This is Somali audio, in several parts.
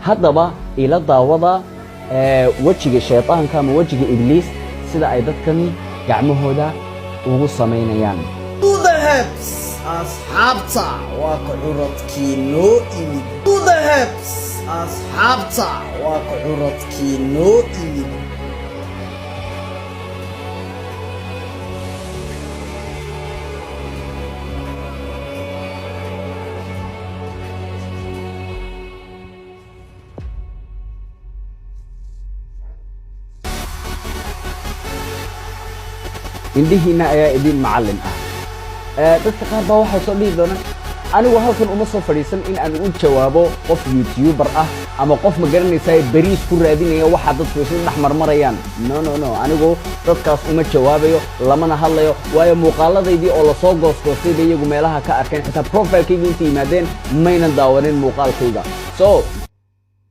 Haddaba ila daawada wejiga shaydaanka ama wejiga Ibliis sida ay dadkan gacmahooda ugu samaynayaan. Hebs asxaabta, waa ka curadkii noo imid. The hebs asxaabta, waa ka curadkii noo imid. Indhihiinna ayaa idin macallin ah. Dadka qaar baa waxay soo dhihi doonaan, anigu halkan uma soo fadhiisan in aan u jawaabo qof YouTuber ah ama qof, ma garanaysaa, beriis ku raadinaya waxaa dadku isla dhex marmarayaan. No, no, no, anigu dadkaas uma jawaabayo, lamana hadlayo, waayo muuqaaladaydii oo lasoo goosgoostay bay iyagu meelaha ka arkeen. Xitaa profilekayga intay yimaadeen maynan daawanin muuqaalkayga. So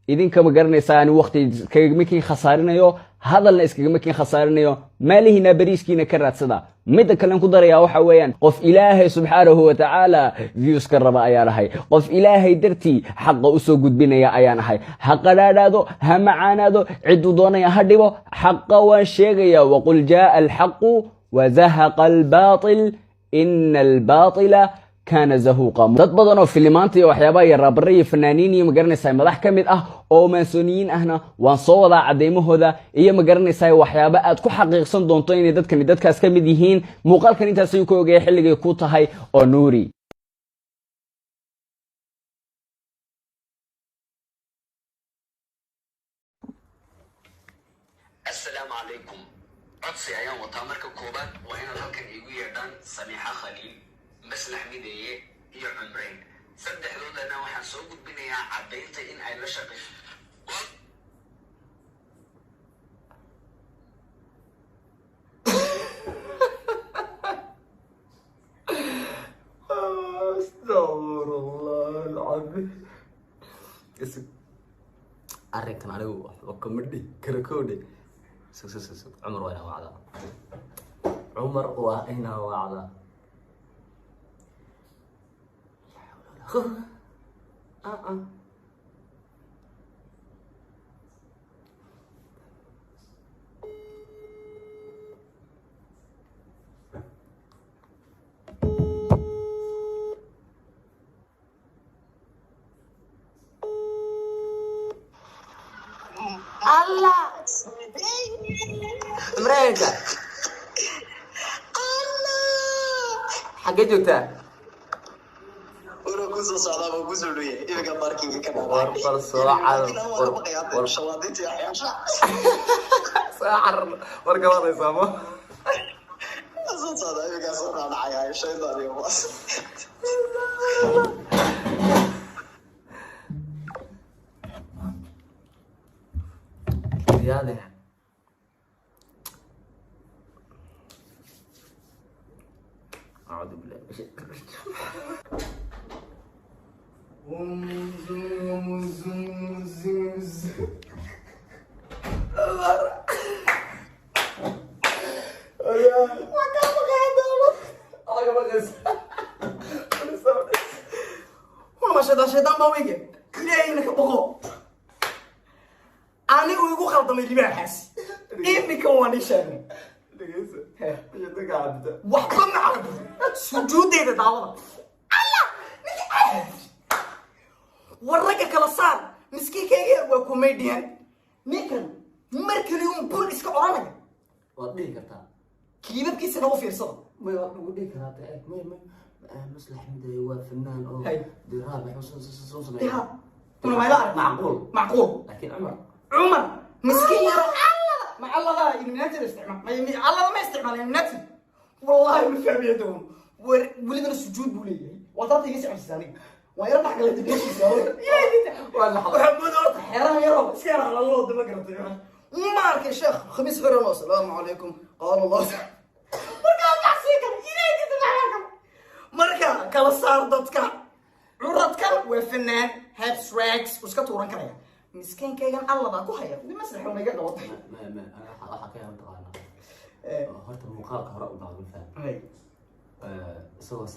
idinka, ma garanaysaa, ani wakti iskagama kiin khasaarinayo, hadalna iskagama kiin khasaarinayo. Maalihiina beriiskiina ka raadsada. Midda kalen ku darayaa waxa weeyaan, qof Ilaahay subxaanahu wa tacaala views ka raba ayaan ahay. Qof Ilaahay dartii xaqa usoo gudbinaya ayaan ahay. Ha qadhaadhaado, ha macaanaado, cidduu doonaya ha dhibo, xaqa waan sheegaya. وقل جاء الحق وزهق الباطل إن الباطل كان زهوقا. Dad badan oo filimaanta iyo waxyaabaha iyo raabare iyo fanaaniin iyo, magaranaysaa, madax ka mid ah oo maasooniyiin ahna waan soo wadaa caddeymahooda iyo, magaranaysaa, waxyaaba aad ku xaqiiqsan doonto inay dadkani dadkaas ka mid yihiin. Muuqaalkan intaas ayuu ku ogaya xilligay ku tahay oo nuuri. Assalaamu calaykum. Codsi ayaan wataa. Marka koowaad waa inaad halkan iigu yeedhaan Samiixa Khaliil, Maslax Mideeye iyo Cumreyn. Saddexdoodana waxaan soo gudbinayaa caddaynta in ay la shaqayso. Astaqfirullah alcadiim. Arrinkan anigu waxba kama dhihi karo. Kowdhe, sug, sug, sug, sug. Cumar waa inaa wacdaa, Cumar waa inaa wacdaa. Ah, ah. Allah Mareykanka xaggee joogtaa? Ura kusoo socdaa, baa kusoo dhowyahay iminka, parkinga ka. War bal soo carar, war Shawaadinta iyo soo carar. War gabaadaysaa ma? Soo socdaa iminkaa, soo dhaadhacaya shaydaan iyo baas. Yaade أعوذ بالله من الشيطان الرجيم. Waa shaydaan, shaydaan baa weyge. Ilaahayna ka boqo. Anigu igu khaldamay libaaxaas. Iminka waan ii sheegay, waxba ma caabudo. Sujuudeyda daawada. Allah, war ragga kala saar. Miskiinkayga waa comedian. Ninkan mar kali un bul iska oranaya. Waad dhihi kartaa. Kiibabkiisana u fiirsada. May, waad ugu dhihi karaa tee. May, Maslax Mideeye waa fanaan oo dee raabax soo sameeya. Ya una mayla arag. Macquul. Macquul. Laakiin Cumar. Cumar miskiin yaro, allada ma allada Illuminati isticmaal ma allada ma isticmaal Illuminati, wallahi ma fahmiya doon. War welibana sujuud buu leeyahay. Waa taata iga socodsiisa aniga, waa yaro dhex galay dibeshiisa. Waa la xaday. Waxaa mooda horta xeeraha yaro iska yar halaloo dama garatay. Ma arkay sheekh khamiis xiran oo asalaamu calaykum qaala Allah markaa maxsii kale ilaahay dinta maxaa kale. Marka kala saar dadka. Curadka waa fanaan, habs rags uu iska tuuran karaya. Miskiinkaygan alladaa ku haya wi masrax una iga qabatay. Ma waxaa ka yaaba taqaanaa, horta muuqaalka hore u daawada, faham, isagoo